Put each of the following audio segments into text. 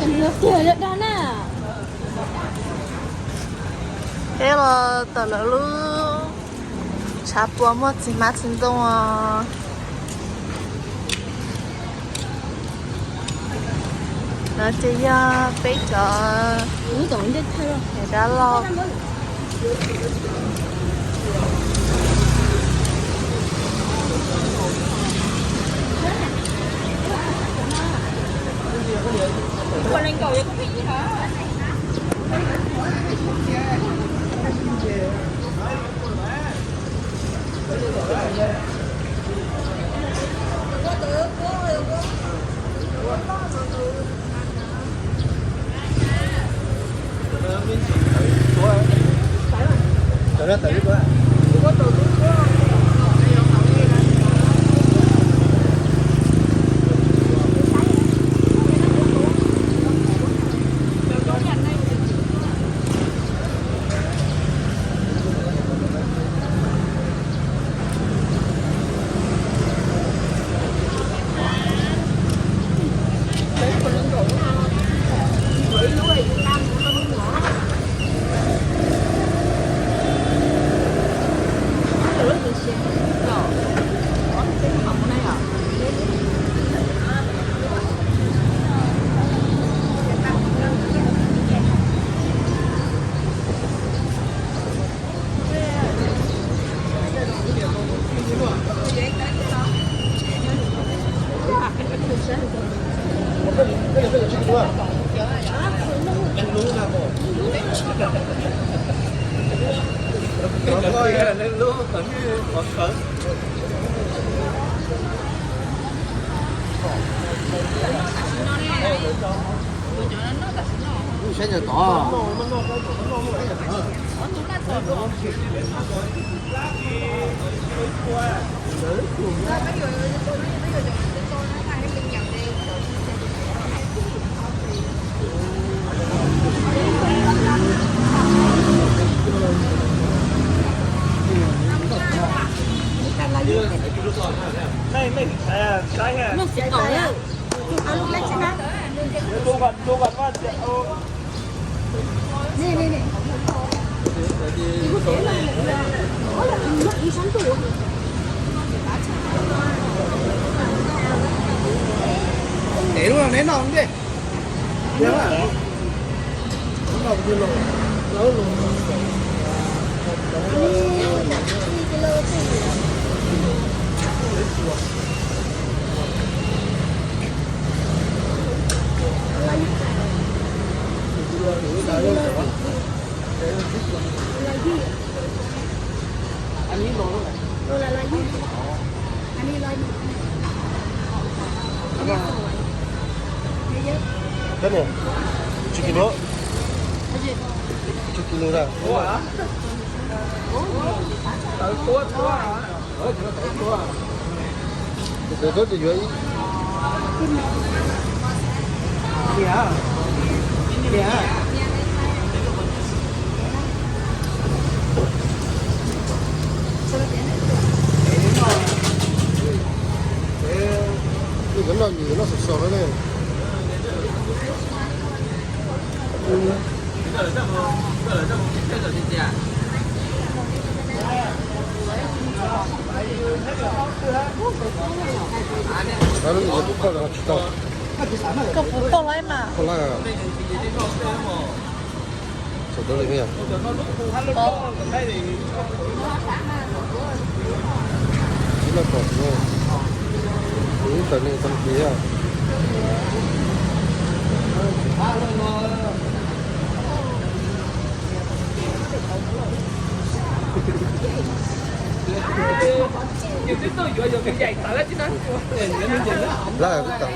Peb los tawm lawv lub tshav puas muaj txiv hmab txiv ntoo os. No ces yog peb cov dab laug. Saib ntawm tod. Neb lub no neb noj ntej. Tsib kis lus, tsib kis lus da. Tus twg tuaj ces yuav ib. Noj nyuam noj sov sov na. Koj puas tau lawm mas? Tau lawm. Ib loj kom, ib tawm ne tau kiv. Lawv twb tawm.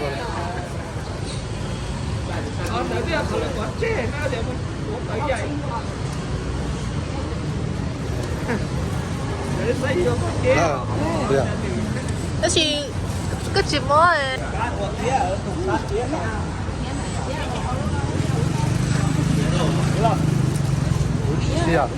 Tab sis koj tsis muab. Tsis txiv.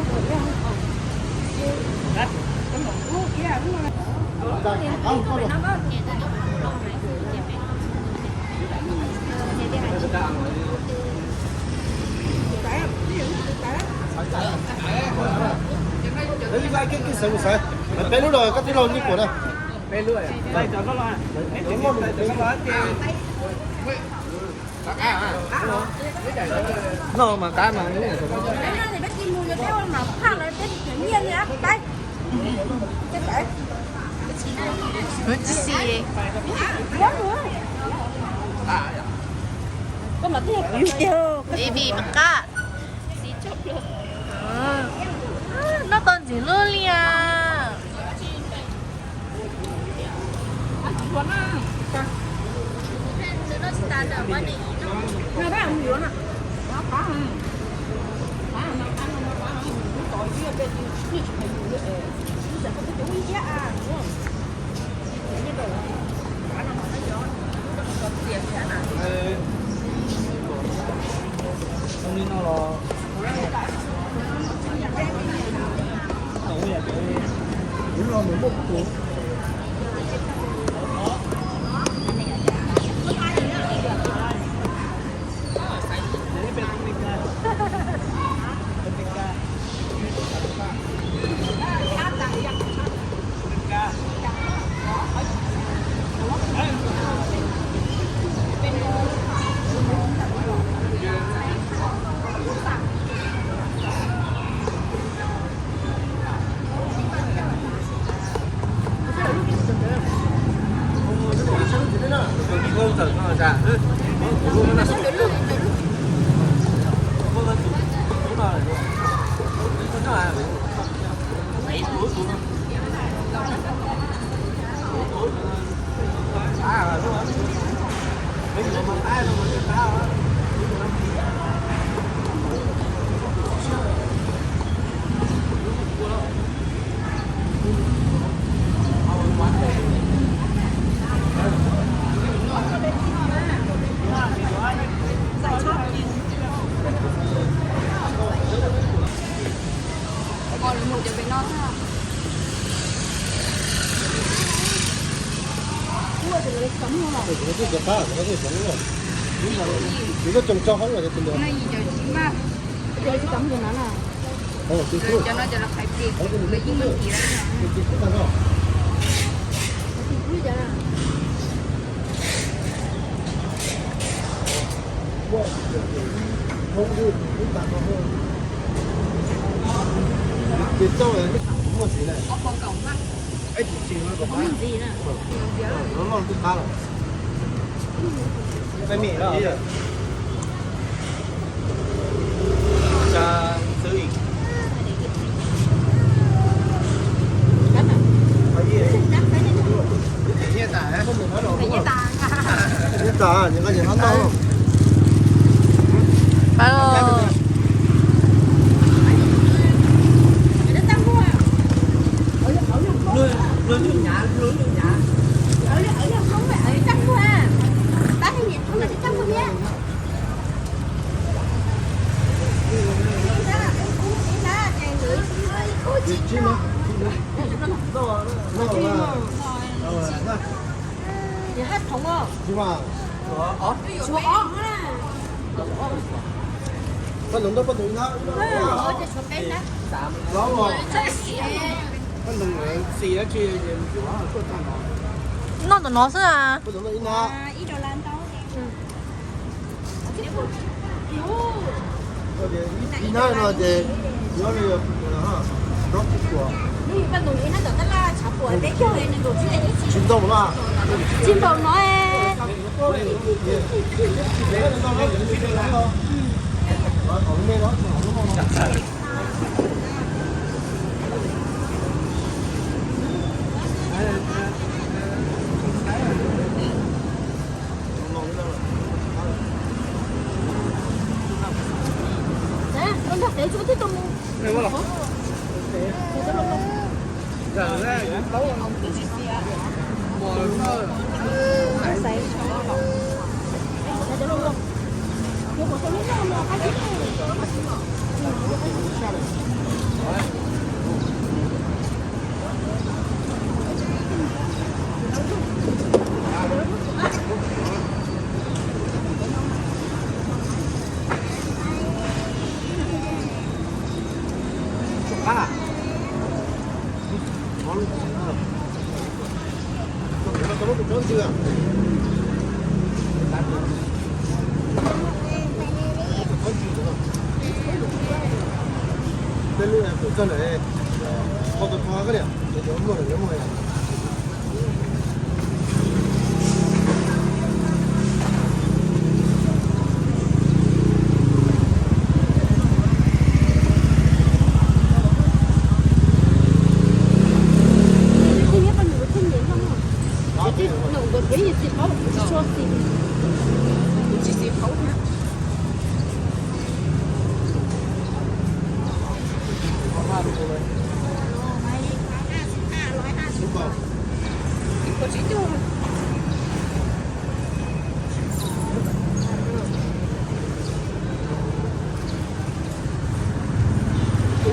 Peb lub los koj tij laug li kuv na. Noj mas qab mas. Baby mas qab. Noj tau ntxim hlub li as. Noj ntawm no xwb a. Tsis ntaus no.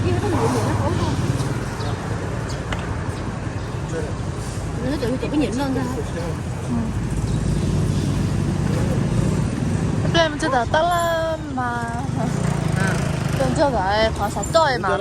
Peb mus txog tom tab laj mas, mus txog tom qhov xav toj mas.